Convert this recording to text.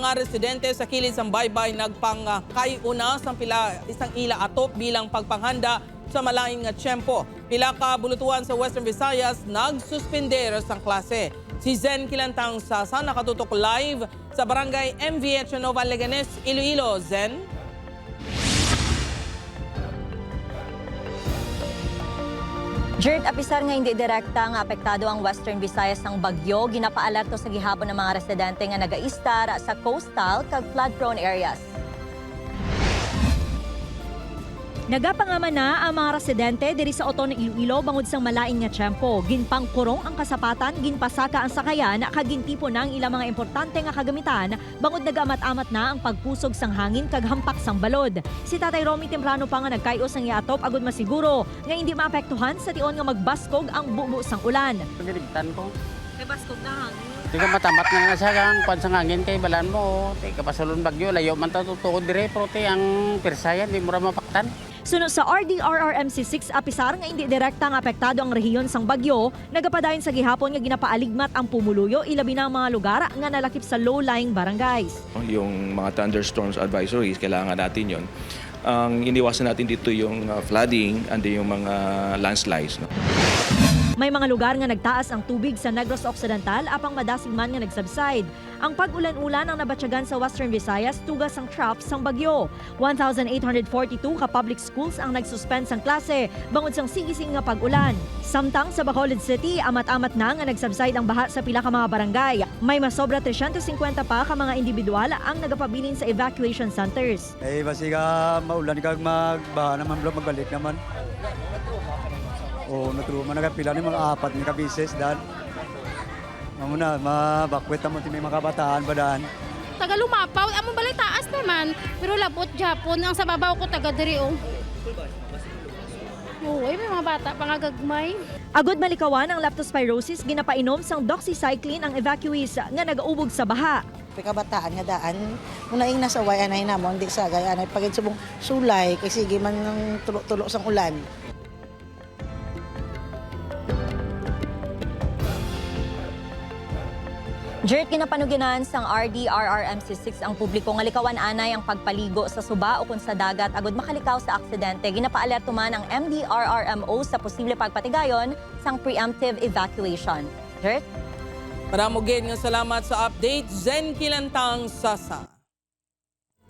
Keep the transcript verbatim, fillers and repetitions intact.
Mga residente sa kilid sang baybay nagpangkay-una sang pila sang ila atop bilang pagpanghanda sa malain nga tiyempo. Pila ka bulutuan sa Western Visayas nagsuspender sang klase. Si Zen Kilantang Sasa nakatutok live sa Barangay M V H Nova Leganes, Iloilo. Zen? Jert, apisar nga indi direkta nga apektado ang Western Visayas sang bagyo, ginapaalerto sa gihapon ang mga residente nga nagaistar sa coastal kag flood-prone areas. Nagapangaman na ang mga residente diri sa Oton, Iloilo bangod sang malain nga tiyempo. Ginpangkurong ang kasapatan, ginpasaka ang sakayan, kag gintipon na ang ilang mga importante nga kagamitan bangod nagaamat-amat na ang pagkusog sang hangin kag hampak sang balod. Si Tatay Romy temprano pa nga nagkay-o sang iya atop agud masiguro nga indi maapektuhan sa tion nga magbaskog ang bubo sang ulan. Pagkaligtan ko. Kay baskog na hangin. Di ka matamat na nga siya ang kwan sa hangin kay balan mo. Di ka pasulon bagyo, layo man ta tutuod dire, pero ti ang pirsayan, di mo ra mapaktan. Suno sa R D R R M C six, apisar nga indi direkta nga apektado ang rehiyon sang bagyo, nagapadayon sa gihapon nga ginapaaligmat ang pumuluyo, ilabi na ang mga lugar nga nalakip sa low-lying barangays. Yung mga thunderstorms advisories, kailangan natin yon. Ang iniwasan natin dito yung uh, flooding and yung mga landslides. No? May mga lugar nga nagtaas ang tubig sa Negros Occidental apang madasig man nga nagsubside. Ang pag-ulan-ulan ang nabatyagan sa Western Visayas tuga sang trough sang bagyo. One thousand eight hundred forty-two ka public schools ang nagsuspend sang klase bangod sang sigisigi nga pag-ulan. Samtang sa Bacolod City, amat-amat na nga nagsubside ang baha sa pila ka mga barangay. May masobra tresyentos singkwenta pa ka mga individual ang nagapabilin sa evacuation centers. Eh, basi ka maulan kag magbaha naman bro, magbalik naman. Oo, natrauma na kapila ni mga apat ni ka beses dan. Amo na, mabakwit naman ti may mga kabataan ba dan. Taga Lumapaw, among balay taas naman, pero labot gyapon ang sa babaw ko taga diri oh. Oo, ay, may mga bata pa nga gagmay. Agud malikawan ang leptospirosis, ginapainom sang doxycycline ang evacuees nga nagaubog sa baha. Pikabataan nga daan, muna ing nasaway anay namon, di sa gay anay pagid subong sulay, kay sige man ng tulo-tulo sang ulan. Jert, ginapanuginan sang R D R R M C six ang publiko nga likawan anay ang pagpaligo sa suba ukon sa dagat agud makalikaw sa aksidente. Ginapaalerto man ang M D R R M O sa posible pagpatigayon sang preemptive evacuation. Jert? Madamo gid nga salamat sa update, Zen Kilantang Sasa.